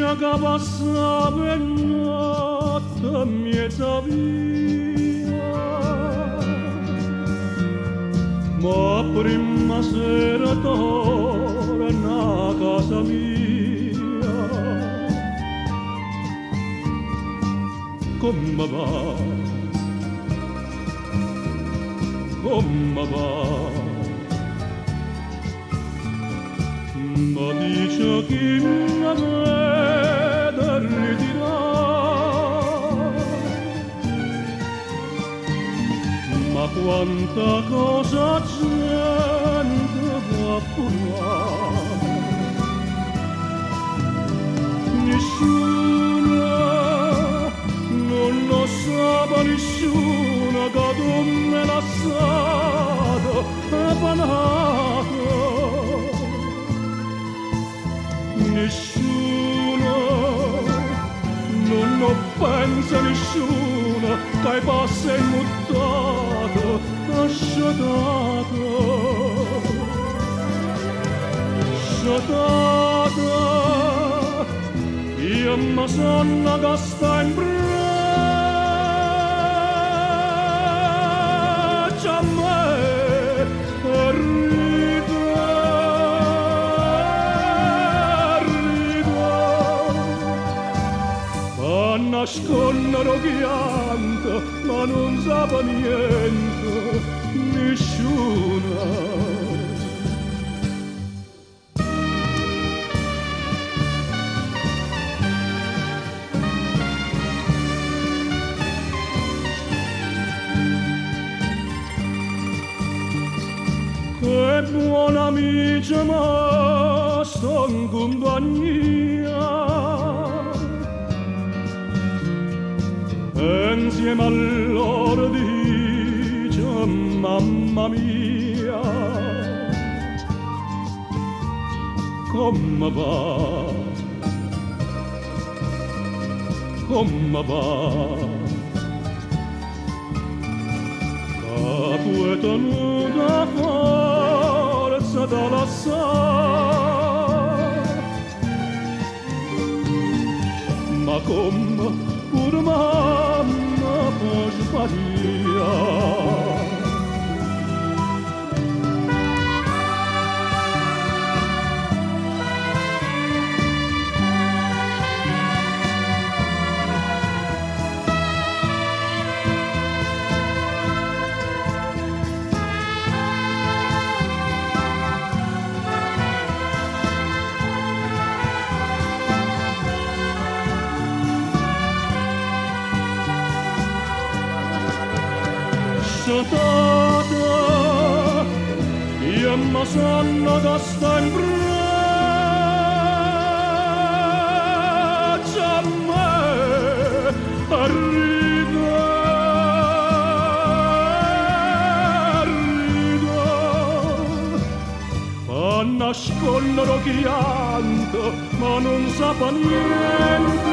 Dice che passava 'e notte 'mmiez' 'a via, ma a primma sera torna 'a casa mia. Comme va? Comme va? Ma dice chi me vede ritirà. Ma quanta cosa gente va appurà. Nisciuno, nun 'o ssape nisciuno ca tu m'hê lassato e pe' n'ato. Nisciuno, nun 'o ppenza nisciuno ca 'e passe 'e nuttata scetato. Scetato, io me sonno ca stai 'mbraccio a me e ride, ride. A nasconnere 'o chianto, ma nun sape niente nisciuno. Che buon amice me sto in compagnia e insieme a loro dice mamma mia come va come va ca tu 'e tenuto 'a forza d' 'a lassà ma comme pure mamma po' sbaglià. Scetate, io me sonno ca stai 'mbraccio a me e ride, ride. A nasconnere 'o chianto, ma nun sape niente.